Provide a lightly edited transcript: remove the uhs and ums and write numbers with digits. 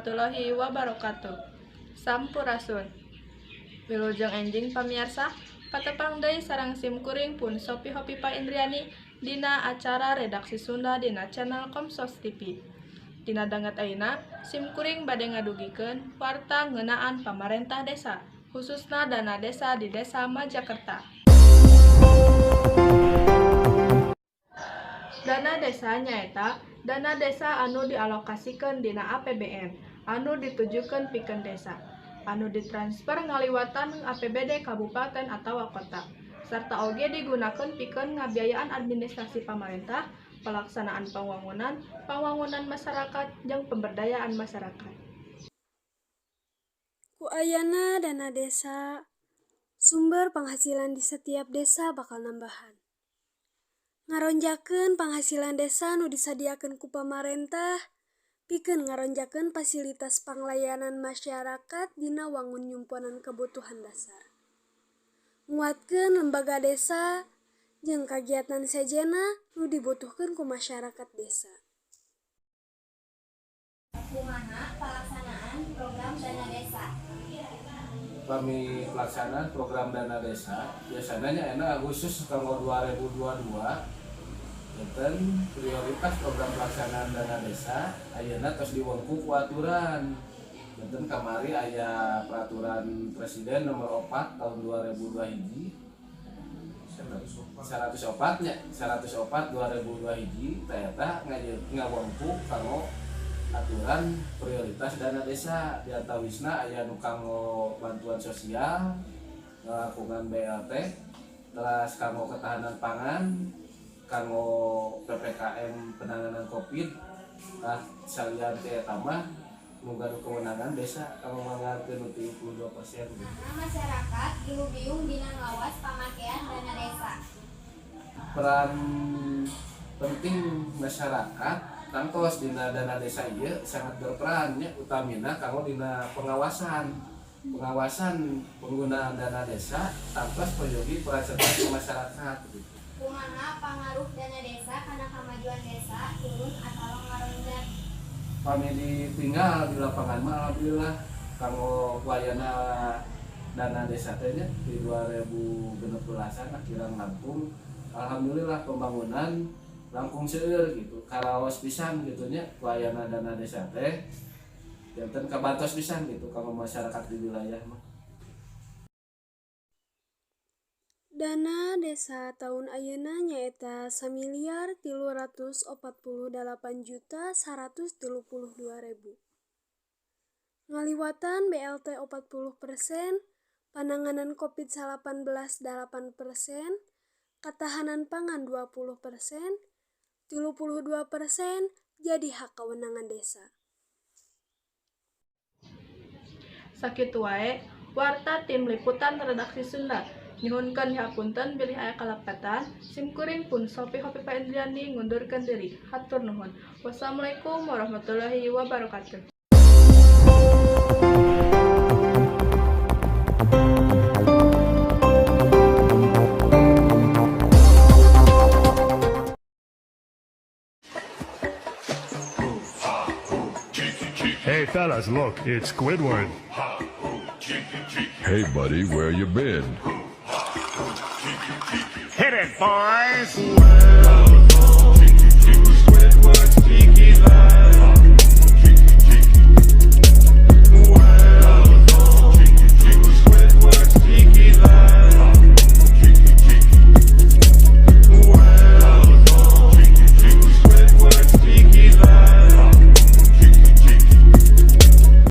warahmatullahi wabarakatuh. Sampurasun. Wilujeng enjing pamiarsa, patepang deui sareng sim kuring pun Sopi Hopipa Indriani dina acara Redaksi Sunda dina channel Komsos TV. Dina danget ayeuna, sim kuring bade ngadugikeun warta ngeunaan pamarentah desa, khususna dana desa di Desa Majakerta. Dana desa nyaeta dana desa anu dialokasikeun dina APBN anu ditujukeun pikeun desa, anu ditransfer ngaliwatan APBD kabupaten atawa kota, sarta oge digunakeun pikeun ngabiayaan administrasi pamarentah, pelaksanaan pangwangunan, pangwangunan masyarakat, jeung pemberdayaan masyarakat. Ku ayana dana desa, sumber penghasilan di setiap desa bakal nambahan. Ngaronjakeun panghasilan desa nu disadiakeun ku pamarentah, pikeun ngaronjakeun fasilitas panglayanan masyarakat dina wangun nyumponan kebutuhan dasar. Nguatkeun lembaga desa jeung kagiatan sejenna nu dibutuhkeun ku masyarakat desa. Kumaha pelaksanaan program dana desa? Pami pelaksanaan program dana desa biasanya enak khusus tahun 2022, janten prioritas program pelaksanaan dana desa ayeuna tos diwengku ku aturan. Janten kamari aya peraturan presiden nomor 4 tahun 2002 hiji, 104 nya, 104 2002 hiji, ternyata ngawengku kanggo aturan prioritas dana desa. Di antawisna aya nu kanggo bantuan sosial, melakukan BLT, terus kanggo ketahanan pangan, kanggo PPKM penanganan Covid. Nah, salian teh eta mah nu gaduh kewenangan desa kanggo manggarkeun nu 32% gitu. Karena masyarakat dihubiung dina ngawas pamakaian dana desa. Peran penting masyarakat tangtos dina dana desa ieu sangat berperan nya, utamina kanggo dina pengawasan pengawasan penggunaan dana desa, tangtos peryogi peran serta masyarakat gitu. Kumaha pangaruh dana desa kana kamajuan desa, turun atau ngaronjat? Pami ditinggal di lapangan mah, alhamdulillah kanggo wayana dana desa teh nya di 2016-an kirang langkung, alhamdulillah pembangunan langkung seueur gitu, karaos pisan gitu nya. Wayana dana desa teh janten kabantos pisan gitu kanggo masyarakat di wilayah mah. Dana desa taun ayeuna nyaeta 1 miliar 348 juta 132 rebu. Ngaliwatan BLT 40%, pananganan Covid-19 8%, ketahanan pangan 20%, 32% jadi hak kewenangan desa. Sakitu wae warta tim liputan Redaksi Sunda. Nyuhunkeun hapunten bilih aya kalepatan. Sim kuring pun Sopi Hopipa Indriani ngundurkeun diri. Hatur nuhun. Wassalamualaikum warahmatullahi wabarakatuh. Hey fellas, look, it's Squidward. Hey buddy, where you been? Hit it, boys!